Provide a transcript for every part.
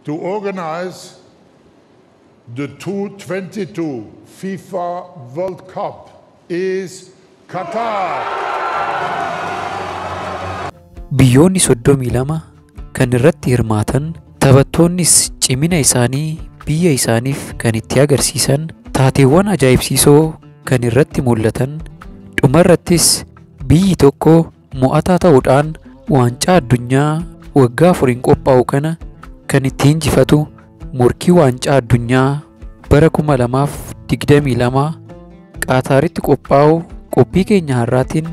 To organize the 2022 FIFA World Cup is Qatar. Biyyoonni 32 kan irratti hirmaatan, taphattoonnis cimina isaanii biyya isaaniif kan itti agarsiisan, taateewwan ajaa'ibsiisoo kan irratti mul'atan, dhumarrattis biyyi tokko mo'ataa ta'uudhaan waancaa addunyaa waggaa afuriin qophaa'u kana kan itti injifatu morkii waancaa addunyaa bara 2022 Qaataaritti qophaa'u qophii keenya har'aatiin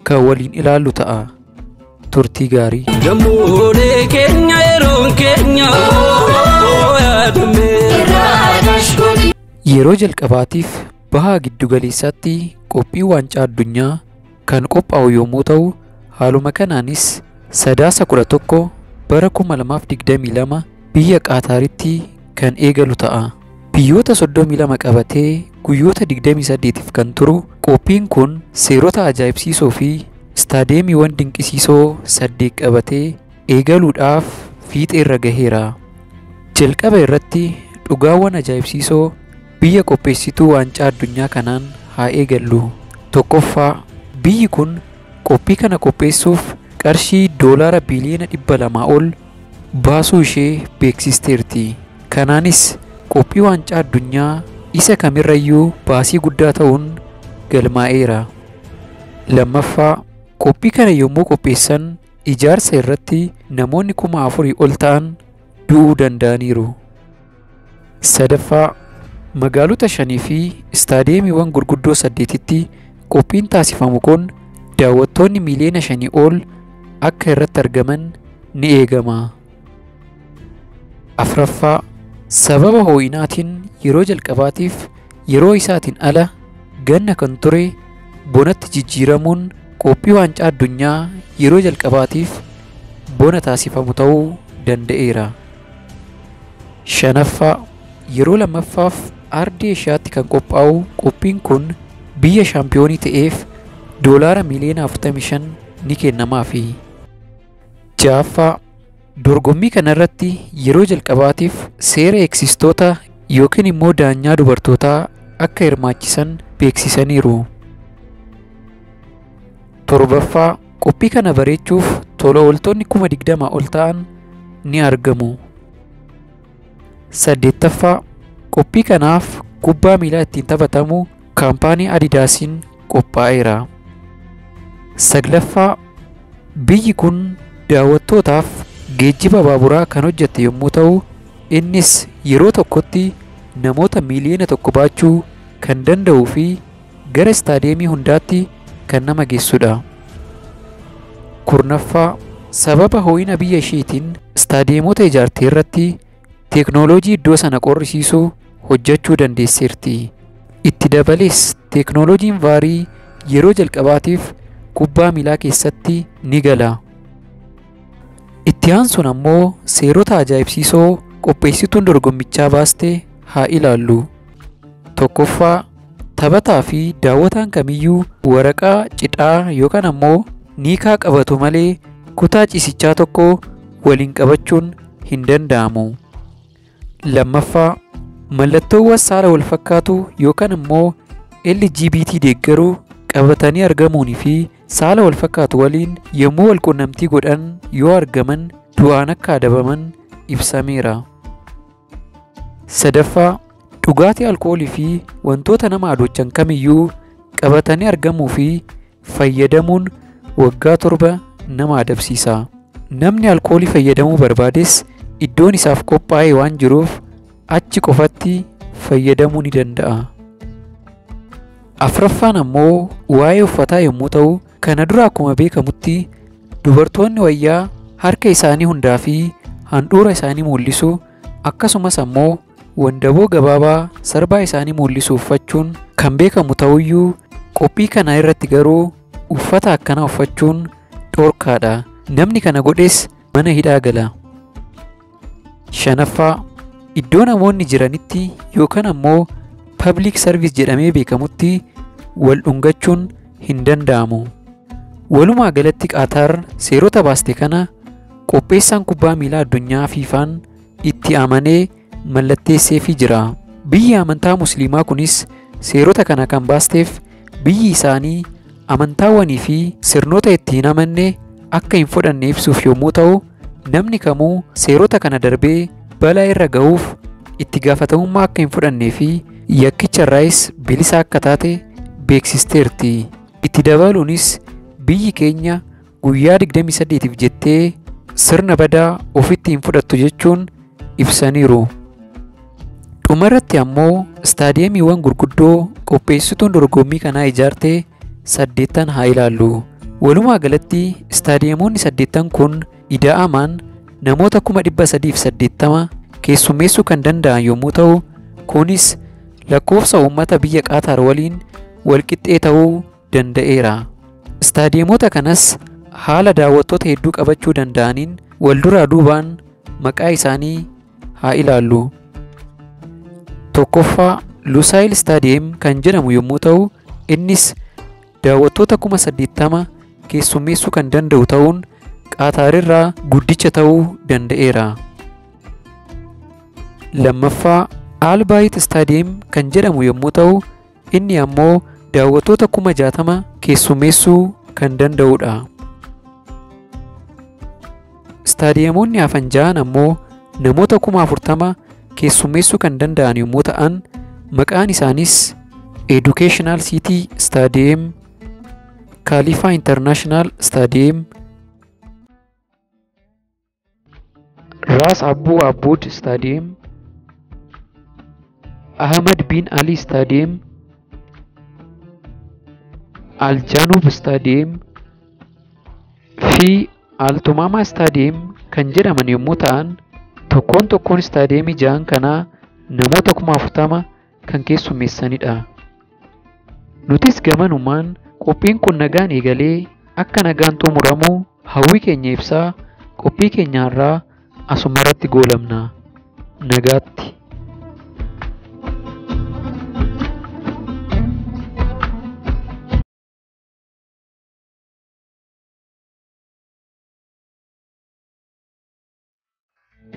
kan waliin ilaallu ta'a. Turtii gaarii. Gammoodee keenya yeroon keenya yaadame. Yeroo jalqabaatiif baha giddugaleessaatti qophii waancaa addunyaa kan qophaa'u yommuu ta'u, haaluma kanaanis Sadaasa 11 bara 2022 biyya Qaataaritti kan eegalu ta'a. Biyyoota 32 qabatee guyyoota 28f kan turu qophiin kun seerota ajaa'ibsiisoo fi istaadiyeemiiwwan dinqisiisoo 8 qabatee eegaluudhaaf fiixeerra gaheera. Jalqaba irratti dhugaawwan ajaa'ibsiisoo biyya qopheessituu waancaa addunyaa kanaan haa eegallu. Tokkoffaa, biyyi kun qophii kana qopheessuuf qarshii doolaara biliyoona 200 ol baasuu ishee beeksisteerti. Kanaanis qophii waancaa addunyaa isa kamirrayyuu baasii guddaa ta'uun galmaa'eera. Lammaffaa, qophii kana yommuu qopheessan ijaarsa irratti namoonni 4,000 ol ta'an du'uu danda'aniiru. Sadaffaa, magaalota shanii fi istaadiyeemiiwwan gurguddoo saddeetitti qophiin taasifamu kun daawwattoonni miiliyoona 5 ol akka irratti argaman ni eegama. Afraffaa, sababa ho'inaatiin yeroo jalqabaatiif yeroo isaatiin ala ganna kan ture bonatti jijjiiramuun qophii waancaa addunyaa yeroo jalqabaatiif bona taasifamu ta'uu danda'eera. Shanaffaa, yeroo lammaffaaf ardii Eeshiyaatti kan qophaa'u qophiin kun biyya shaampiyoonii ta'eef doolaara miiliyoona 45 ni kennamaafi. Ja'affaa, dorgommii kanarratti yeroo jalqabaatiif seera eegsistoota yookiin immoo daanyaa dubartootaa akka hirmaachisan beeksisaniiru. Torbaffaa, qophii kana bareechuuf tola ooltonni 20,000 ol ta'an ni argamu. Saddeettaffaa, qophii kanaaf kubbaa miilaa ittiin taphatamu kaampaanii Adidaasiin qophaa'eera. Saglaffaa, biyyi kun daawwattootaaf geejjiba baaburaa kan hojjette yommuu ta'u, innis yeroo tokkotti namoota miiliyoona 1 baachuu kan danda'uu fi gara istaadiyeemii hundaatti kan nama geessudha. Kurnaffaa, sababa ho'ina biyya isheetiin istaadiyeemota ijaarte irratti teeknooloojii iddoo sana qorrisiisuu hojjechuu dandeesseerti. Itti dabalees teeknooloojiin vaarii yeroo jalqabaatiif kubbaa miilaa keessatti ni gala. Itti aansuun ammoo seerota ajaa'ibsiisoo qopheessituun dorgommichaa baaste haa ilaallu. Tokkoffaa, taphataa fi daawwataan kamiyyuu waraqaa cidhaa yookaan ammoo niikaa qabatu malee kutaa ciisichaa tokko waliin qabachuun hin danda'amu. Lammaffaa, mallattoowwan saala wal fakkaatu yookaan immoo LGBT deeggaruu qabatanii argamuunii fi saala wal fakkaatu waliin yommuu wal qunnamtii godhan yoo argaman du'aan akka adabaman ibsameera. Sadaffaa, dhugaatii alkoolii fi wantoota nama adoochan kamiyyuu qabatanii argamuu fi fayyadamuun waggaa 7 nama adabsiisa. Namni alkoolii fayyadamuu barbaades iddoon isaaf qophaa'e waan jiruuf achi qofatti fayyadamuu ni danda'a. Afraffaan ammoo waa'ee uffataa yommuu ta'u, kana dura akkuma beekamutti dubartoonni wayyaa harka isaanii hundaa fi handhuura isaanii mul'isu, akkasumas ammoo wandaboo gabaabaa sarbaa isaanii mul'isu uffachuun kan beekamu ta'uyyuu, qophii kana irratti garuu uffata akkanaa uffachuun dhorkaadha. Namni kana godhes mana hidhaa gala. Shanaffaa, iddoo namoonni jiranitti yookaan ammoo public service jedhamee beekamutti wal dhungachuun hin danda'amu. Walumaa galatti Qaataar seerota baaste kana qopheessaan kubbaa miilaa addunyaa FIFAn itti amanee mallatteesseefii jira. Biyyi amantaa Musliimaa kunis seerota kana kan baasteef biyyi isaanii amantaawwanii fi sirnoota itti hin amanne akka hin fudhanne ibsuuf yommuu ta'u, namni kamuu seerota kana darbee balaa irra ga'uuf itti gaafatamummaa akka hin fudhannee fi yakkicha irraayis bilisa akka taate beeksisteerti. Itti dabaluunis biyyi keenya guyyaa 28f jettee sirna badaa ofitti hin fudhattu jechuun ibsaniiru. Dhumarratti ammoo istaadiyeemiiwwan gurguddoo qopheessituun dorgommii kanaa ijaarte 8 haa ilaallu. Walumaa galatti istaadiyeemonni 8 kun ida'amaan namoota 380,000 keessummeessuu kan danda'an yommuu ta'u, kunis lakkoofsa uummata biyya Qaataar waliin walqixxee ta'uu danda'eera. Istaadiyeemota kanas haala daawwattoota hedduu qabachuu danda'aniin wal duraa duubaan maqaa isaanii haa ilaallu. Tokkoffaa, Lusaayil Istaadiyeem kan jedhamu yommuu ta'u, innis daawwattoota 80,000 keessummeessuu kan danda'u ta'uun Qaataarirraa guddicha ta'uu danda'eera. Lammaffaa, Albaayit Istaadiyeem kan jedhamu yommuu ta'u, inni ammoo daawwattoota 60,000 keessummeessuu kan danda'udha. Istaadiyeemonni hafan ja'an ammoo namoota 40,000 keessummeessuu kan danda'an yommuu ta'an, maqaan isaanis Educational City Stadium, Khalifa International Stadium, Ras Abu Aboud Stadium, Ahmed bin Ali Stadium, Al Janub Stadium fi Al Tumama Stadium kan jedhaman yommuu ta'an, tokkoon tokkoon istaadiyeemii ja'an kanaa namoota 40,000 kan keessummeessanidha. Nutis gamanumaan qophiin kun nagaan eegalee akka nagaan xumuramu hawwii keenya ibsaa qophii keenya har'aa asuma irratti goolabna. Nagaatti.